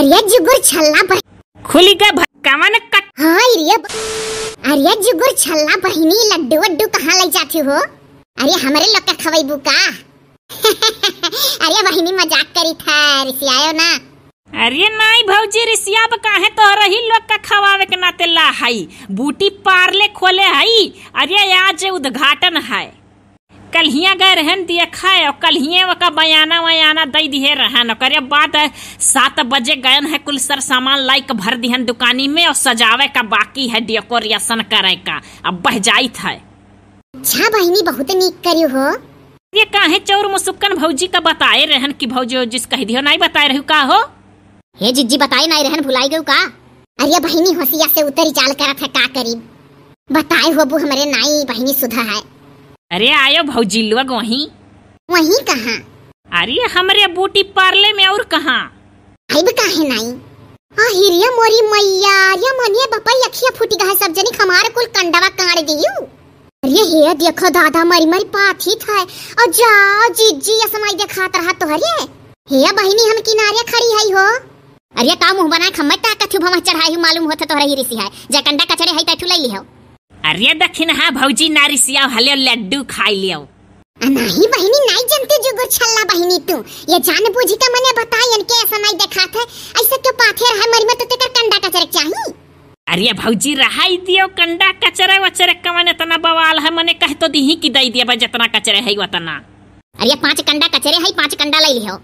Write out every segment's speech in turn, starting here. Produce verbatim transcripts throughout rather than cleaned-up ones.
ये जुगुर छल्ला बह- खुली गा भ-, कवन कट- हाँ, अरे ब-, अरे जुगुर छल्ला बहिनी, लड्डू वड्डू कहाँ लइ जाती हो? अरे हमरे लोग का खवैबू का? अरे बहिनी मजाक करी था, रिसियायो ना। अरे नाई भौजी, रिसियाब काहे, तोहरही लोग का खवावे के नाते ला हई। बूटी पार्ले खोले हई। अरे आज उद्घाटन है। कल्हिया गए रहन दिया खाए और कल्हिये ओका बयाना वयाना दइ दिहे रहन। ओकरे बाद सात बजे गयन है, कुल सर सामान लाइक भर दिहन दुकानी में और सजावे का बाकी है, decoration करे का। अब बह जाइत है। अच्छा बहिनी, बहुत नीक करियो हो। ये काहे चौर मुसुक्कन भौजी का बताए रहन कि भौजी जिस कह दियो, नाई बताए रहू का हो? हे जिज्जी, बताए नाई रहन, भुलाई गयू का? अरे बहिनी, होशिया से उतरी चाल करत है, का करी? बताए होबू हमरे नाई बहिनी सुधा है। अरे आयो भौजी लोग वहीं। वहीं कहाँ? अरे हमरे बूटी पार्ले में और कहाँ? आइब काहे नाई? आ हिरिया मोरी मैया, या मनिया बपई अखिया फूटी गए, सब जनी हमार कुल कंडवा काढ़ दियू। अरे हे देखो दादा, मरी मरी पाथी था। और जा जिज्जी, या समाई देखात रहा तोहरे। हे बहिनी, हम किनारे खड़ी हई हो। अरे का मुँह बनाए खम्मे ताकत हूँ, भवा चढ़ाई हूँ, मालूम होत तोहरे ही रिसी है। जे कंडा कचरे है तैठू ले लिहो। अरे दखिन हा भौजी, ना रिसियाओ, हले लड्डू खाई लियो। आ, नाही बहिनी, नाही जनती जुगुर छल्ला बहिनी तू। ये जान बूझी का मने बताई, इनके ऐसा नाही देखात है, ऐसे क्यों पाथेर है, मरी में तो तेकर कंडा कचरे चाही। अरे भौजी, रहाई दियो कंडा कचरे वचरे, कवन इतना बवाल है, मने कह तो दीही कि दई दिया बा, जितना कचरे है वतना। अरे पाँच कंडा कचरे है, पाँच कंडा ले लिहो।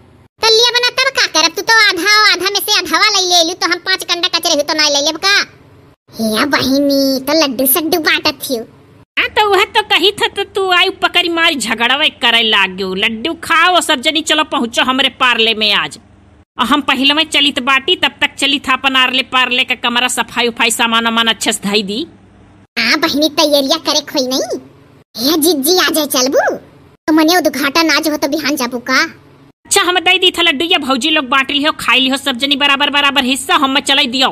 तो लिया बना तब का करब, तू तो आधा, आधा में से आधावा ले ले लू, तो हम पाँच कंडा कचरे हूँ तो ना ले लेब का? हे बहिनी, तो लड्डू सड्डू बांटत हियो। हाँ, तो वह तो कही था, तो तू आई पकड़ी मारी झगड़वे करे लाग गयो। लड्डू खाओ सब जनी, चलो पहुँचो हमरे पार्ले में आज। और हम पहले में चलित बाटी, तब तक चलित अपन आरले पार्ले का कमरा सफाई उफाई, सामान वामान अच्छे से धई दी। हाँ बहिनी, तैयारिया करे खोई नहीं। हे जिज्जी, आ जाए चलबू? तो मने उद्घाटन आज हो तो बिहान जाबू का? अच्छा, हम दई दी था लड्डू, ये भौजी लोग बांट लिहो, खाई लिहो सब जनी बराबर बराबर हिस्सा, हम चलाई दियो।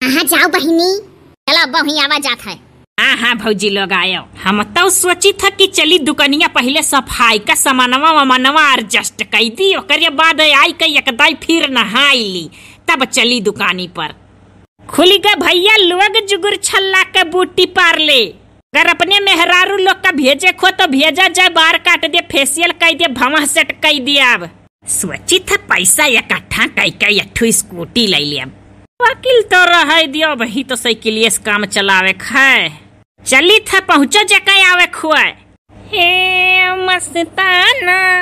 हाँ, जाओ बहिनी। चलो, अब वहीं आवा जात है। हाँ, हाँ, भौजी लोग आयो। हम तो सोची था कि चली दुकनिया पहले सफाई का सामानवा वामानवा adjust कई दी, ओकरे बाद आई के एक दाई फिर नहाई ली, तब चली दुकानी पर। खुली गा भैया लोग जुगुर छल्ला के बूटी पार्ले। अगर अपने मेहरारू लोग का भेजे खो तो भेजा जाए, बार काट दे, facial कई दे, भवा set कई दे। अब सोची था पैसा इकट्ठा कई के एक ठो scooty ले लेब। वकील तो रहे दियो, वही तो साइकिलिए से काम चलावे के है। चली था पहुँचो जका आवे खुआए। हे मस्ताना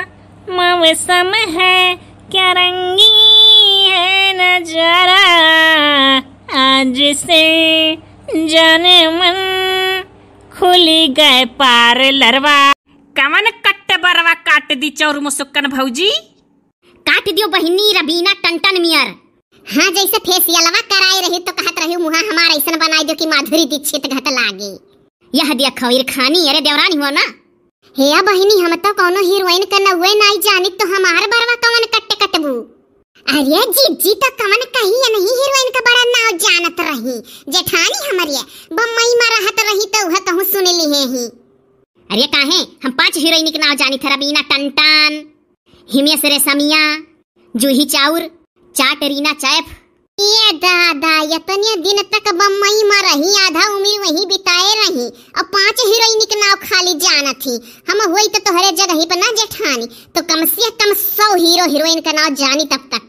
मौसम है, क्या रंगी है नजारा, आज से जाने मन खुली गए पार्लरवा। कवन कट्ट बरवा काट दी चौर मुसुक्कन भौजी? काट दियो बहिनी रबीना टंटन मियर। हाँ, जैसे facialवा कराए रही तो कहत रही मुहा हमार ऐसन बनाई दो कि माधुरी दीक्षित घट लागे। यह देखो इरखानी, अरे देवरानी हो ना? हे या बहिनी, हम तो कौनो heroine का नउए नाई जानी, तो हमार बरवा कवन कट्ट कटबू? अरे जिज्जी, तो कवन कही नहीं heroine का बड़ा नाव जानत रही। जेठानी हमरे बम्बई में रहत रही तो वह कहूँ सुन लिहे ही। अरे काहे, हम पांच heroine के नाव जानी थे, रबीना टंटन, हिमेश रेशमिया, जूही चाउर, चाट रीना चैफ। ये दादा, इतने दिन तक बम्बई में रही, आधा उम्र वहीं बिताए रही, और पांच heroine के नाव खाली जानत ही। हम होई तो तोहरे जगह पर ना जेठानी, तो कम से कम सौ hero heroine का नाव जानी तब तक।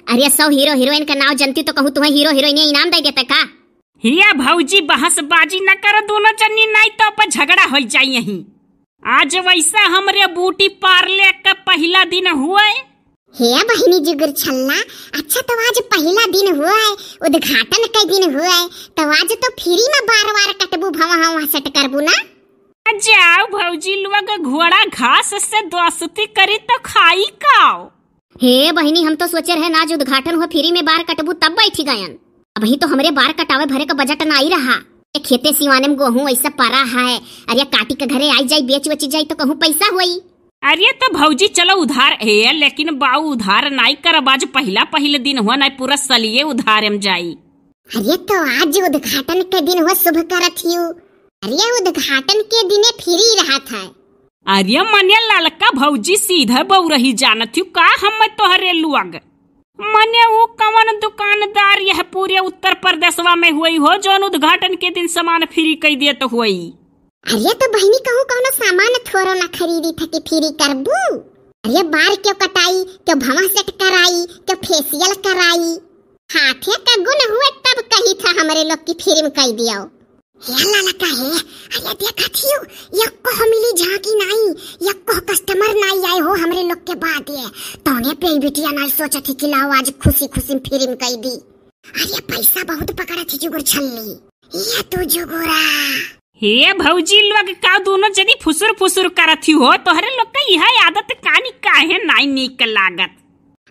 अरे सौ hero heroine का नाव जनती तो कहूँ तुम्हें hero heroine इनाम दे देते का? हिया भौजी, बहसबाजी न कर दोनों जनी, नाई तो अपन झगड़ा हो जाई यहीं। आज वैसा हमरे बूटी पार्ले का पहिला दिन हुए। हे बहिनी जुगुर छल्ला, अच्छा तो आज पहिला दिन हुए, उद्घाटन के दिन हुए, तो आज तो free में बार बार कटबू, भवा वहाँ set करबू ना? जाओ भौजी लोग, घोड़ा घास से दोस्ती करी तो खाई काओ? हे बहिनी, हम तो सोचे रहे ना, आज उद्घाटन हुआ, free में बार कटबू तब बैठी गयन। अबही तो हमरे बार कटावे भरे का budget ना आई रहा। ये खेते सिवाने में गोहूँ ऐसा परा है, अरे काटी के घरे आई जाई, बेच वची जाई तो कहूँ पैसा होई। अरे तो भौजी चलो उधार, हे लेकिन बाऊ उधार नाई करब, आज पहिला पहिल दिन हुआ, नाई पूरा सलिए उधार में जाई। अरे तो आज उद्घाटन के दिन हुआ, शुभ करत हियो। अरे उद्घाटन के दिने free रहत है। अरे मने ललका भौजी सीधा बउरही जानत हियो का हम तोहरे लुअग? मने उ कवन दुकानदार यह पूरे उत्तर प्रदेशवा में होई हो, जौन उद्घाटन के दिन सामान free कई देत होई? अरे तो बहिनी, कहूँ कौनो सामान थोरो ना खरीदी था कि free करबू? अरे बार क्यों कटाई, क्यों भवा set कराई, क्यों facial कराई? हाथे का गुण हुए तब कही था हमरे लोग की free में कई दियो। हे ललका हे, अरे देखत हियो, यक्को मिली झांकी नाई, यक्को customer नाई आए हो हमरे लोग के बाद ये। तौने पे ही बिटिया नाई सोचत ही कि लाओ आज खुशी खुशी में free में कई दी। अरे पैसा बहुत पकड़त ही जुगुर छल्ली। ये तू जुगुरा। हे भौजी लोग, का दोनों जनी फुसुर फुसुर करत ही हो? तोहरे लोग का यह आदत कानी काहे नाई नीक लागत?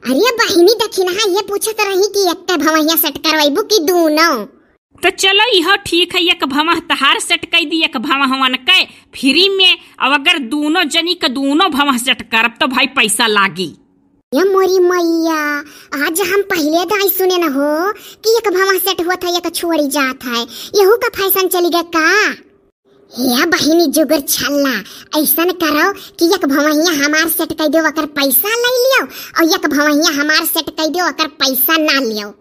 अरे बहिनी, दखिनहा ये पूछत रही कि एक्के भवहिया set करवाइबू कि दूनो? तो चलो, इहो ठीक है, एक भवह तहार set कई दी, एक भवह वनके free में। अब अगर दूनो जनी के दूनो भवह set करब तो भाई पैसा लागी। ये मोरी मैया, आज हम पहिले दाई सुने न हो कि एक भवह set होत है, एक छोड़ी जात है। यहू का fashion चली गए का? हे बहिनी जुगुर छल्ला, ऐसन करो कि एक भवहिया हमार set कई दियो, ओकर पैसा ले लियो, और एक भवहिया हमार set कई दियो, ओकर पैसा ना लियो।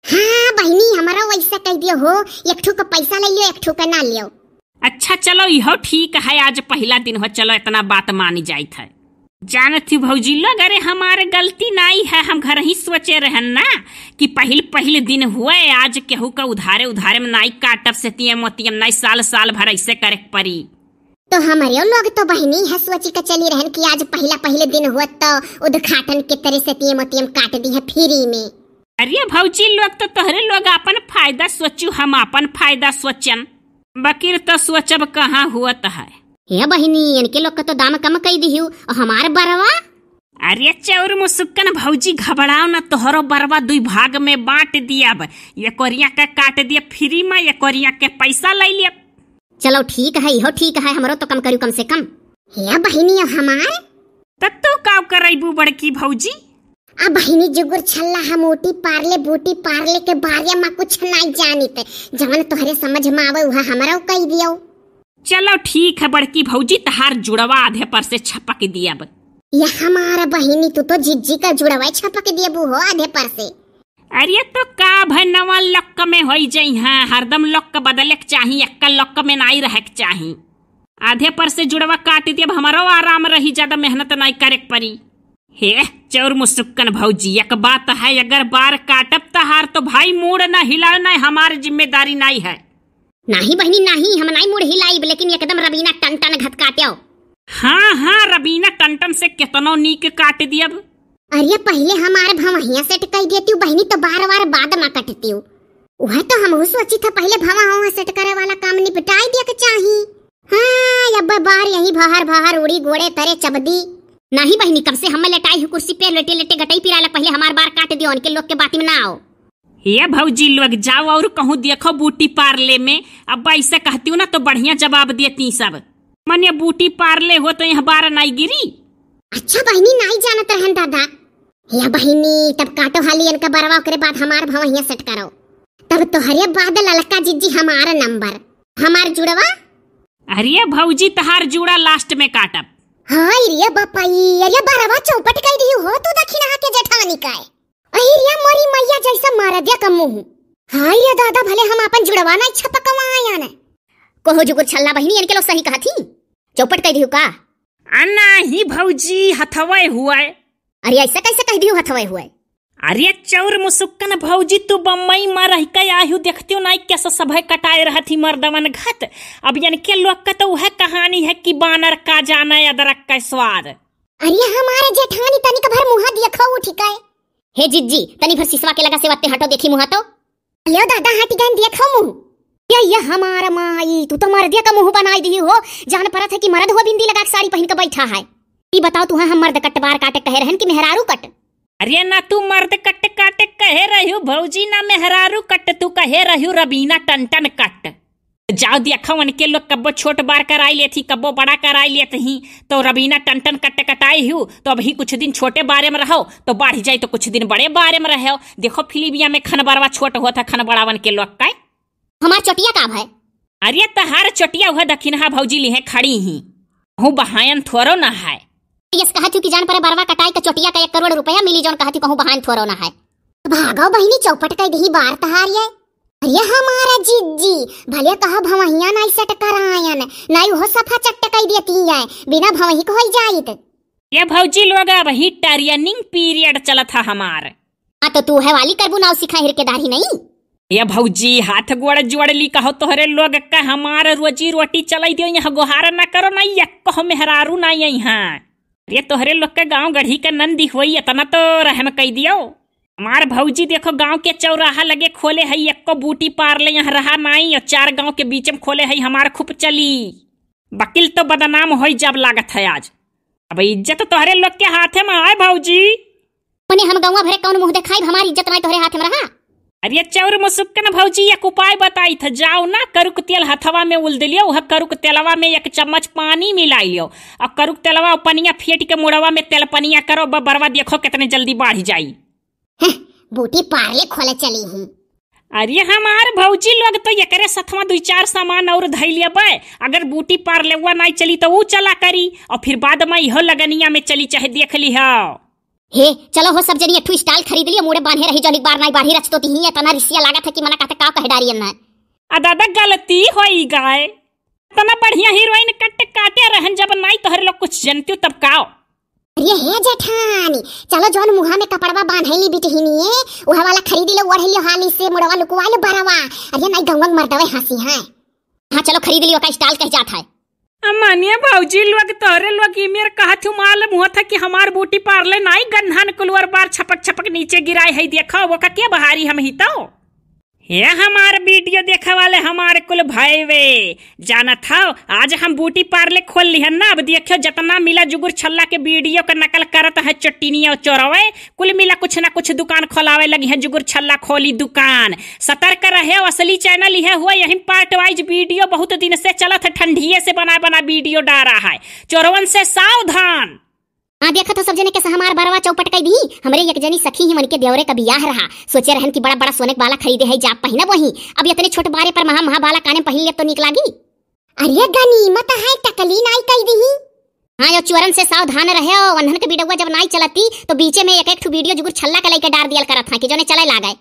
हाँ बहिनी, हमरो वैसा कई दियो हो, एक ठू का पैसा ले लियो, एक ठू का ना लियो। अच्छा चलो, इहो ठीक है, आज पहिला दिन हो, चलो इतना बात मानी जाइत है। जानत ही भौजी लोग, अरे हमार गलती नाई है, हम घर ही सोचे रहन ना कि पहिल पहिल दिन हुए, आज केहू का उधारे उधारे में नाई काटब, सेतिये मोतियम नाई, साल साल भर ऐसे करे के परी। तो हमरे लोग तो बहिनी है सोची के चली रहन कि आज पहिला पहिल दिन हुआ तो उद्घाटन के तरह सेतिये मोतियम काट दी है free में। अरे भौजी लोग, तो तोहरे लोग अपन फायदा सोचू, हम अपन फायदा सोचन। बकिर तो सोचब कहाँ हुअत है। हे बहिनी, इनके लोग का तो दाम कम कई दिहू, और हमार बरवा? अरे चौर मुसुक्कन भौजी, घबराओ न, तोहरो बरवा दुई भाग में बांट दियब, एक ओरिया के काट दियब free में, एक ओरिया के पैसा ले लियब। चलो ठीक है, इहो ठीक है, हमरो तो कम करू कम से कम। हे बहिनी, अब हमार? तब तो काव करैबू बड़की भौजी? अब बहिनी जुगुर छल्ला, हम ऊटी पारले बूटी पारले के बारे में कुछ नाई जानित, जवन तोहरे समझ में आवे उहे हमरो कई दियो। चलो ठीक है बड़की भौजी, तहार जुड़वा आधे पर से छपक दियब। ये हमार बहिनी, तू तो जिज्जी का जुड़वा छपक दियबू हो आधे पर से। अरे तो का भय, नवा look में होई जइहाँ, हरदम look बदले के चाही, एक्का look में नाई रहे के चाही। आधे पर से जुड़वा काट दियब, हमरो आराम रही, ज्यादा मेहनत नाई करे के परी। हे चौर मुसुक्कन भौजी, एक बात है, अगर बार काटब तहार तो भाई मूड़ ना हिलाए, ना हमार जिम्मेदारी नाई है। नाही बहिनी नाही, हम नाही मूड़ हिलाइब, लेकिन एकदम रबीना टन टन घत काट्यो। हाँ हाँ, रबीना टन टन से केतनो नीक काट दियब। अरे पहिले हमार भवहिया set कई देतिउ बहिनी, तो बार बार बाद मा कटतिउ। उहे तो हमहू सोची था, पहिले भवा होवा set करे वाला काम निपटाई दिया के चाही। हाँ, अब बार यही भहर भहर उड़ी गोड़े तरे चबदी। नाही बहिनी, कब से हम लेटाई हूँ कुर्सी पे, लेटे लेटे गटई पिराला, पहिले हमार बार काट दियो, उनके लोग के बाती में ना आओ। हे भौजी लोग, जाओ और कहूँ देखो बूटी पार्ले में, अब ऐसे कहतिउ ना तो बढ़िया जवाब देती सब। मने बूटी पार्ले हो तो यहाँ बार नाई गिरी। अच्छा बहिनी, नाई जानत रहन दादा। हे बहिनी, तब काटो हाली इनका बरवा, ओकरे बाद हमार भवहिया set करो। तब तोहरे बाद ललका जिज्जी हमार नंबर, हमार जुड़वा। अरे भौजी, तहार जुड़ा last में काटब। हाय रे बपई, अरे बरवा चौपट कई दिहू हो तू दखिनहा के जेठानी का। अरे रे मोरी मैया, जैसा मरदे का मुँह। हाय रे दादा, भले हम आपन जुड़वा नाई छपकवायन। कहो जुगुर छल्ला बहिनी, इनके लोग सही कहत ही। चौपट कई दिहू का? आ नाही भौजी, हथवे हुए। अरे ऐसा कैसे कह दिहू हथवे हुए? अरे चौर मुसुक्कन भौजी, तू बम्बई मा रह के आयु, देखतिउ नाई कैसे सभे कटाए रहत ही मर्दवन घत। अब इनके लोग का तो उहे कहानी है कि बानर का जाने अदरक का स्वाद। अरे हमारे जेठानी, तनिक भर मुँह देखो उठ के। हे जिज्जी, तनी भर सिसवा के लगा से वत्ते हटो, देखी मुँह तो। ल्यो दादा, हट गए, देखो मुँह। ये, ये हमार माई, तू तो मर्दे का मुँह बनाई दिहू हो। जान परत है कि मर्द हो बिंदी लगा के साड़ी पहिन के बैठा है। ई बताओ, तुहा हम मर्द कट बार काटे कहे रहन कि मेहरारू कट? अरे ना, तू मर्द कट काटे कहे रह्यू भौजी, ना मेहरारू कट, तू कहे रह्यू रबीना टन टन कट। जाओ देखो, उनके लोग कब्बो छोट बार कराई लेत ही, कब्बो बड़ा कराई लेत ही, तो रबीना टन टन कट कटाई हूँ, तो अबही कुछ दिन छोटे बारे में रहो, तो बढ़ जाई, तो कुछ दिन बड़े बारे में रहो। देखो फिलिमिया में खन बरवा छोट होत है, खन बड़ावन के लोग का। हमार चोटिया का भय? अरे तहार चोटिया उहे दखिनहा भौजी लिहे खड़ी ही, कहूँ बहायन थोरो ना है। यस कहत हूँ कि जान परे बरवा कटाई के चोटिया का एक करोड़ रुपया मिली, जौन कहत हूँ कहूँ बहायन थोरो ना है। भागो बहिनी, चौपट कइ दिही बार तहार ये। अरे हमारा जिज्जी, भले कहा भवहिया नाई set करायन, नाई उहो सफा चट्ट कइ देती है, बिना भवही क होइ जाइत। ये भौजी लोग, अबही training period चलत ह हमार। हाँ, तो तू है वाली करबू नाव सिखा हिर के दाढ़ी नहीं? ये भौजी, हाथ गोड़ जोड़ ली, कहो तोहरे लोग का हमार रोजी रोटी चलाई दियो, यहाँ गोहार ना करो, ना यक्को मेहरारू ना यहाँ। ये तोहरे लोग के गाँव गढ़ी के नंदी होई, इतना तो रहम कई दियो। हमार भौजी देखो, गाँव के चौराहा लगे खोले है यक्को beauty parlour, यहाँ रहा नाई, और चार गाँव के बीच में खोले है, हमार खूब चली। वकील तो बदनाम होई जब लागत है आज। अब इज्जत तोहरे लोग के हाथे में आए भौजी। मने हम गौवा भरे कौन मुँह देखाइब, हमार इज्जत नाई तोहरे हाथे में रहा। अरे चौर मुसुक्कन भौजी, एक उपाय बताई था, जाओ ना, करुक तेल हथवा में उल दिलियो, वह करुक तेलवा में एक चम्मच पानी मिलाई लियो, और करुक तेलवा और पनिया फेंट के मुड़वा में तेल पनिया करो, ब-, बरवा देखो कितने जल्दी बाढ़ जाई। हैं, beauty parlour खोले चली ही। अरे हमार भौजी लोग तो एकरे सथवा दुई चार सामान और धई लेबे, अगर beauty parlour नाई चली तो ऊ चला करी, और फिर बाद में इहो लगनिया में चली, चाहे देख लिहो। हे, चलो हो सब जनी, एक ठो stall खरीद लियो, मुड़े बांधे रही, जौन एक बार नाई बाढ़ी रच तो तिही, इतना रिसिया लागत है कि मना कहते का कह डारी ना। आ दादा, गलती होई गए, इतना बढ़िया heroine cut काटे रहन, जब नाई तोहरे लोग कुछ जनतियो तब काओ। अरे हे जेठानी, चलो जौन मुहा में कपड़वा बांधैली बिटहिनिए, उहा वाला खरीदी लो, ओढ़ लियो हाली से, मुड़वा लुकवा लो बरवा। अरे नाई गौवा के मर्दवे हंसी है। हाँ चलो खरीद लियो, का stall कह जात है। अमानिया भौजी लोग, तोहरे लोग ई मेर कहत हूँ, मालूम होत है कि हमार beauty parlour नाई गन्हन कुलवर बार छपक छपक नीचे गिराए है, देखो वो का के बहारी हम ही तो। हे हमार video देखे वाले हमार कुल भाई वे, जानत हव आज हम beauty parlour खोल लिहन ना। अब देखियो जितना मिला जुगुर छल्ला के video के नकल करत है चोट्टिनिया और चोरवे, कुल मिला कुछ ना कुछ दुकान खोलावे लगी है, जुगुर छल्ला खोली दुकान। सतर्क रहे, असली channel इहे हुआ, यही part wise video बहुत दिन से चलत है, ठंडिये से बना बना video डारा है, चोरवन से सावधान। हाँ, देखत हो सब जने कैसे हमार बरवा चौपट कई दी। हमरे एक जनी सखी ही, उनके देवरे का बियाह रहा, सोचे रहन कि बड़ा बड़ा सोने के बाला खरीदे है, जाप पहिनब वही। अब इतने छोट बारे पर महा महा बाला काने में पहिन लेब तो नीक लागी। अरे गनीमत है, टकली नाई कई दी। हाँ, यो चोरन से सावधान रहे, वन्हन के वीडियो जब नाई चलती तो बीचे में एक एक ठो video जुगुर छल्ला के लेके डार दियल करत है कि जोने चले लागे।